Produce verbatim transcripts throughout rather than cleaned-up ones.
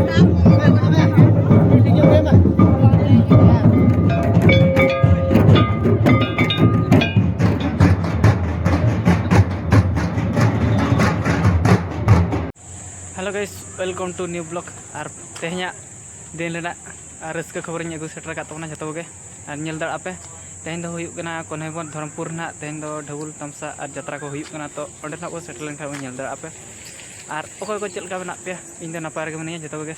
Hello guys, welcome to new vlog. ᱟᱨ ᱛᱮᱦᱮᱧᱟᱜ ᱫᱤᱱ ᱨᱮᱱᱟᱜ ᱟᱨ ᱨᱟᱹᱥᱠᱟᱹ ᱠᱷᱚᱵᱚᱨᱤᱧ ᱟᱹᱜᱩ ᱥᱮᱴᱮᱨ ᱟᱠᱟᱫ ᱛᱟᱵᱚᱱᱟ ᱡᱷᱚᱛᱚ ᱠᱚᱜᱮ᱾ ᱟᱨ ᱧᱮᱞ ᱫᱟᱲᱮᱭᱟᱜ ᱯᱮ, ᱛᱮᱦᱮᱧ ᱫᱚ ᱦᱩᱭᱩᱜ ᱠᱟᱱᱟ ᱠᱚᱱᱮᱵᱚᱱ ᱫᱷᱚᱨᱚᱢᱯᱩᱨ ᱨᱮᱱᱟᱜ, ᱛᱮᱦᱮᱧ ᱫᱚ ᱰᱷᱟᱹᱵᱩᱞ ᱛᱟᱢᱥᱟ ᱟᱨ ᱡᱟᱛᱨᱟ ᱠᱚ ᱦᱩᱭᱩᱜ ᱠᱟᱱᱟ᱾ ᱛᱚ ᱚᱸᱰᱮ ᱱᱟᱜ ᱵᱚᱱ ᱥᱮᱴᱮᱨ ᱞᱮᱱᱠᱷᱟᱱ ᱵᱚᱱ ᱧᱮᱞ ᱫᱟᱲᱮᱭᱟᱜ ᱯᱮ᱾ ᱟᱨ ᱚᱠᱚᱭ ᱠᱚ ᱪᱮᱫ ᱞᱮᱠᱟ ᱢᱮᱱᱟᱜ ᱯᱮᱭᱟ? ᱤᱧ ᱫᱚ ᱱᱟᱯᱟᱭ ᱨᱮᱜᱮ ᱢᱤᱱᱟᱹᱧᱟ᱾ ᱡᱚᱛᱚ ᱠᱚᱜᱮ,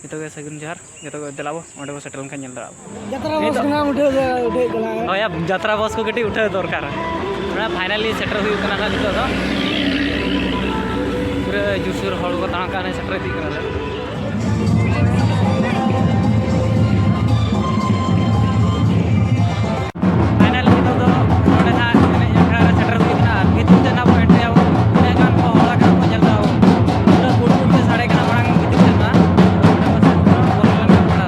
ᱡᱚᱛᱚ ᱠᱚᱜᱮ ᱥᱟᱹᱜᱩᱱ ᱡᱚᱦᱟᱨ, ᱡᱚᱛᱚ ᱠᱚᱜᱮ ᱫᱮᱞᱟ ᱵᱚ ᱚᱸᱰᱮ ᱵᱚ ᱥᱮᱴᱮᱨ ᱞᱮᱱᱠᱷᱟᱱ ᱧᱮᱞ ᱫᱟᱲᱮᱭᱟᱜ ᱵᱚ᱾ ᱡᱟᱛᱨᱟ ᱵᱚᱥ ᱠᱚ ᱱᱟᱦᱟᱜ ᱩᱴᱷᱟᱹᱣ ᱫᱚ ᱩᱴᱷᱟᱹᱣ ᱪᱟᱞᱟᱜᱼᱟ᱾ ᱦᱳᱭ, ᱡᱟᱛᱨᱟ ᱵᱚᱥ ᱠᱚ ᱠᱟᱹᱴᱤᱡ ᱩᱴᱷᱟᱹᱣ ᱫᱚᱨᱠᱟᱨ᱾ ᱚᱱᱟ finally ᱥᱮᱴᱮᱨ ᱦᱩᱭᱩᱜ ᱠᱟᱱᱟ ᱱᱟᱦᱟᱜ ᱱᱤᱛᱚᱜ ᱫᱚ᱾ ᱯᱩᱨᱟᱹ ᱡᱳᱨᱥᱳᱨ ᱦᱚᱲ ᱠᱚ ᱛᱟᱲᱟᱢ ᱠᱟᱱᱟ, ᱥᱮᱴᱮᱨ ᱤᱫᱤᱜ ᱠᱟᱱᱟ ᱞᱮ᱾ Finally ᱱᱤᱛᱚᱜ ᱫᱚ ᱱᱚᱰᱮ ᱱᱟᱦᱟᱜ ᱮᱱᱮᱡ ᱟᱠᱷᱲᱟ ᱨᱮ ᱥᱮᱴᱮᱨ ᱦᱩᱭ ᱠᱟᱱᱟ᱾ ᱟᱨ ᱵᱷᱤᱛᱤᱨ ᱛᱮ ᱱᱟᱦᱟᱜ ᱵᱚᱱ entry ᱟᱵᱚᱱ᱾ ᱛᱤᱱᱟᱹᱜ ᱜᱟᱱ ᱠᱚ ᱦᱚᱲ ᱟᱠᱟᱱᱟ ᱠᱚ ᱧᱮᱞ ᱫᱟ ᱵᱚᱱ᱾ ᱯᱩᱨᱟᱹ ᱜᱩᱰ ᱜᱩᱰ ᱛᱮ ᱥᱟᱰᱮ ᱠᱟᱱᱟ ᱢᱟᱲᱟᱝ ᱵᱷᱤᱛᱤᱨ ᱥᱮᱫ ᱱᱟᱦᱟᱜ᱾ ᱵᱚᱞᱚ ᱞᱮᱱ ᱠᱷᱟᱱ ᱛᱷᱚᱲᱟ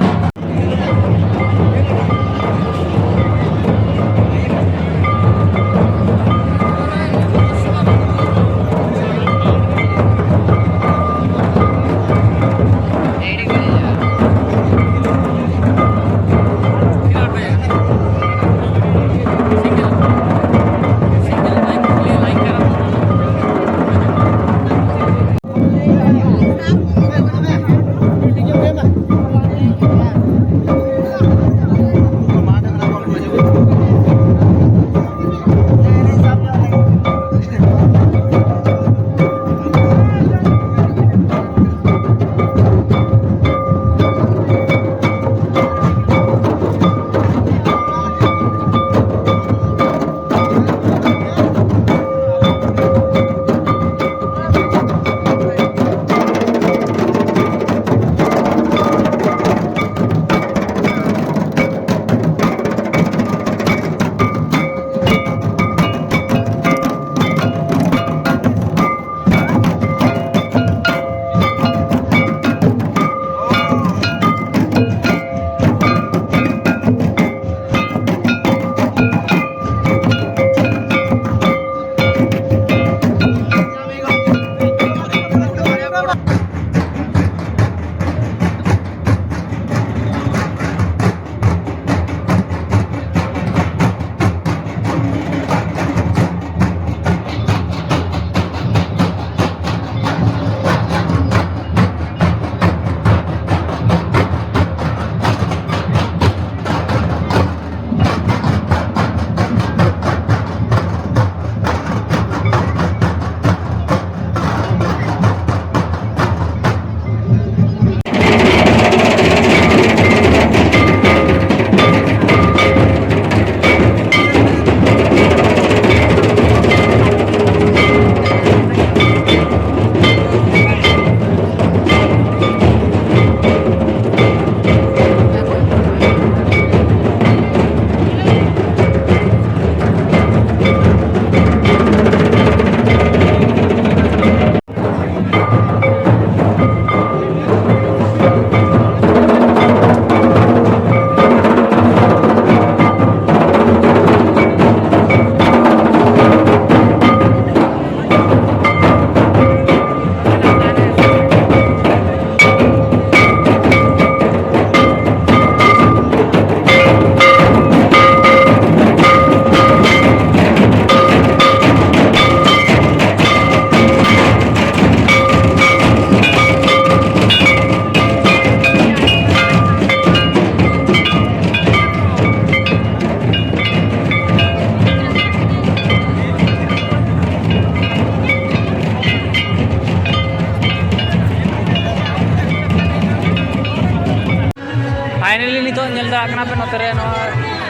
ᱯᱷᱟᱭᱱᱟᱞᱤ ᱱᱤᱛᱚᱜ ᱧᱮᱞ ᱫᱟᱲᱮᱭᱟᱜ ᱠᱟᱱᱟ ᱯᱮ, ᱱᱚᱛᱮ ᱨᱮ ᱱᱚᱣᱟ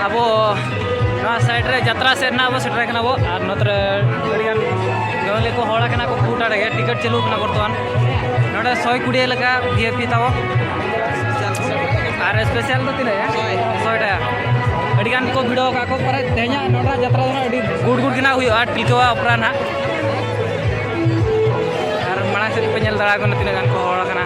ᱟᱵᱚ ᱱᱚᱣᱟ ᱥᱟᱭᱤᱰ ᱨᱮ ᱡᱟᱛᱨᱟ ᱥᱮᱫ ᱨᱮᱱᱟᱜ ᱟᱵᱚ ᱥᱮᱴᱮᱨ ᱠᱟᱱᱟ ᱵᱚ᱾ ᱟᱨ ᱱᱚᱛᱮ ᱨᱮ ᱟᱹᱰᱤᱜᱟᱱ ᱜᱟᱹᱣᱞᱤ ᱠᱚ ᱦᱚᱲ ᱟᱠᱟᱱᱟ ᱠᱚ ᱜᱚᱴᱟ ᱨᱮᱜᱮ, ᱴᱤᱠᱤᱴ ᱪᱟᱹᱞᱩ ᱠᱟᱱᱟ ᱵᱚᱨᱛᱚᱢᱟᱱ᱾ ᱱᱚᱰᱮ ᱥᱚᱭ ᱠᱩᱲᱤ ᱞᱮᱠᱟ ᱵᱷᱤ ᱟᱭ ᱯᱤ ᱛᱟᱵᱚ᱾ ᱟᱨ ᱥᱯᱮᱥᱟᱞ ᱫᱚ ᱛᱤᱱᱟᱹᱜ? ᱥᱚᱭ ᱴᱟᱠᱟ᱾ ᱟᱹᱰᱤᱜᱟᱱ ᱠᱚ ᱵᱷᱤᱲᱟᱹᱣ ᱟᱠᱟᱫ ᱠᱚ, ᱯᱟᱨᱮ ᱛᱮᱦᱮᱧᱟᱜ ᱱᱚᱰᱮ ᱡᱟᱛᱨᱟ ᱫᱚ ᱱᱟᱜ ᱟᱹᱰᱤ ᱜᱩᱰ ᱜᱩᱰ ᱜᱮ ᱱᱟᱜ ᱦᱩᱭᱩᱜᱼᱟ, ᱴᱤᱞᱠᱟᱹᱣᱟ ᱚᱯᱮᱨᱟ ᱱᱟᱜ᱾ ᱟᱨ ᱢᱟᱲᱟᱝ ᱥᱮᱫ ᱯᱮ ᱧᱮᱞ ᱫᱟᱲᱮᱭᱟᱜ ᱠᱟᱱᱟ ᱛᱤᱱᱟᱹᱜ ᱜᱟᱱ ᱠᱚ ᱦᱚᱲ ᱟᱠᱟᱱᱟ᱾